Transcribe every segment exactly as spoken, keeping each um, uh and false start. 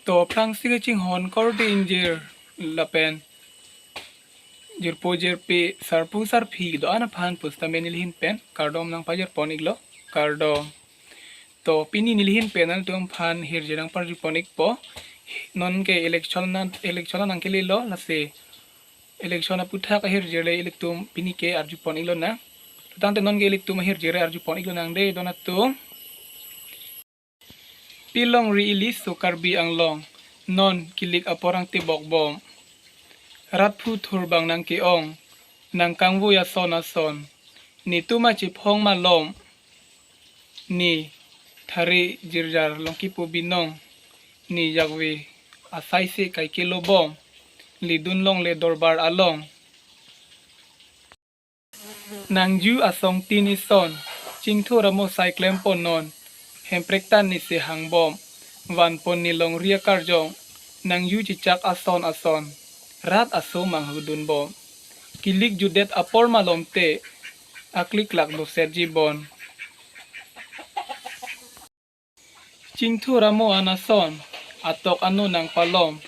To aphrangsi kachinghon korte ingjir lapen jirpo jirpi sarpo sarpi do-an aphan pusitame nelihin pen kardom nangpajir pon iklo, kardom. To pini nelihin pen nangtumphan hirjir nangparju pon ikpo. Nonke election na, election nangkelelo, lasi election aputhak ahirjir le ilitum pinike arju pon iklonang. Tangte nonke ilitum ahirjir arju pon iklonang de don atum. Pilongri ili so Karbi Anglong, non kilik apor angtebok bom. Rat phu thur bang nangke-ong, nangkangvoi ason ason. Netum achiphong malom, ne thari jirjar longkipu binong, ne jakve asaisi kaikelo bom, ledun longle dorbar along. Nangju asong tin ison, chingthur amo sai klem pon non, Hemprektan nisi hangbom, van pon ne longri akarjong, nangju chichak ason ason, rat aso manghudun bom. Kilik judet apor malom te, akliklak doset jibon. Chingthur amo an ason, atok ano nangpalom,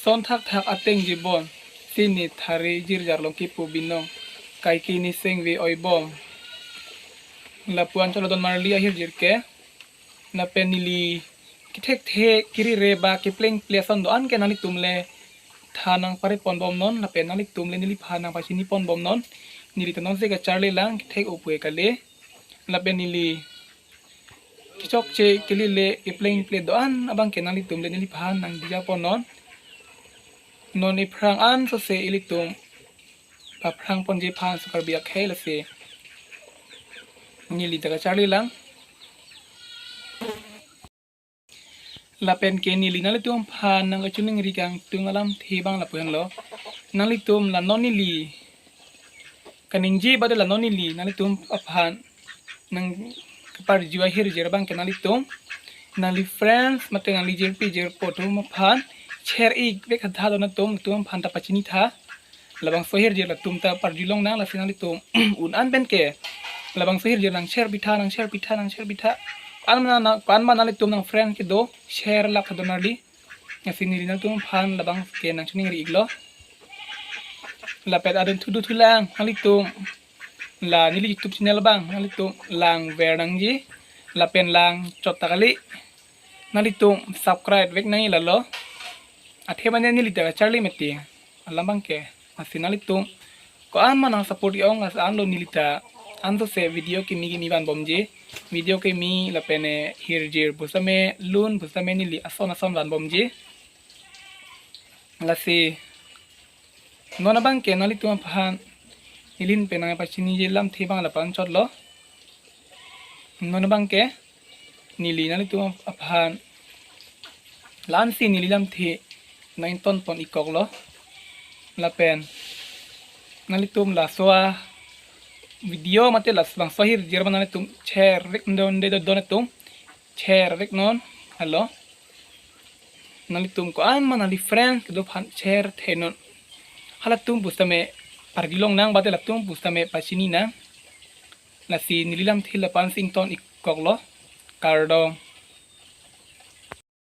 son thakthak ateng jibon, si ne thari jirjar longkipu binong, kaike ne sengve oibom. Lapu-an cholo don marli ahirjir ke, lapen neli kethek thek kerire ba kepleng ple ason do-an ke nanglitum le tha nangpare pon bom non, lapen nanglitum le neliphan nangpachini pon bom non, neli ta nonsi kacharli lang kethek opue kali, lapen neli kechokche kelile kepleng ple do-an abang ke nanglitum le neliphan nangdija pon non. Non iphrang an sose ilitum paphrang ponji aphan so Karbi akhei lasi neli ta kacharli lang. Lapen ke neli nanglitum aphan nangkachiningri kangtung alamthe abang lapu-an lo. Nanglitum la non neli kaningje bade la non neli nanglitum aphan nangkaparju ahirjir abang ke nanglitum, nangli friends mate nangli jirpi jirpo atum aphan share ikvek tha don atum, atum aphan ta pachini tha. Labangso ahirjir latum ta parjulong nang, lasi nanglitum un-an pen ke labangso ahirjir nang share pitha, nang share pitha, nang share pitha. Ko-an ma nang, ko-an ma nanglitum nang friends kedo share lak tha don marli. Lasi neli nanglitum aphan labang ke nangchiningri iklo. Lapen adon thudu thulang nanglitum la neli YouTube channel abang nanglitum langver nangji, lapen langchot ta kali, nanglitum subscribe vek nangji lalo. Athe mane neli ta kacharli mati alam abang ke. Lasi nanglitum ko-an ma nang support ong, lasi anlo neli ta ansose video kimi kimi van bomji, video kimi lapen, eh, hirjir pusitame lun pusitame neli ason ason van bomji. Lasi non abang ke nanglitum aphan nelihin pen nangpachiniji alamthe abang lapu-an chotlo. Non abang ke neli nanglitum aphan la-ansi neli lamthe nangton pon ikkoklo. Lapen nanglitum laso avideo mate labangso ahirjir abang nanglitum share vek don de don atum, share vek non. Halo, nanglitum ko-an ma nangli friends kedo aphan share the non. Halatum pusitame parjulong nang bade latum pusitame pachini nang. Lasi neli lamthe lapu-ansi ington ikkoklo. Kardom.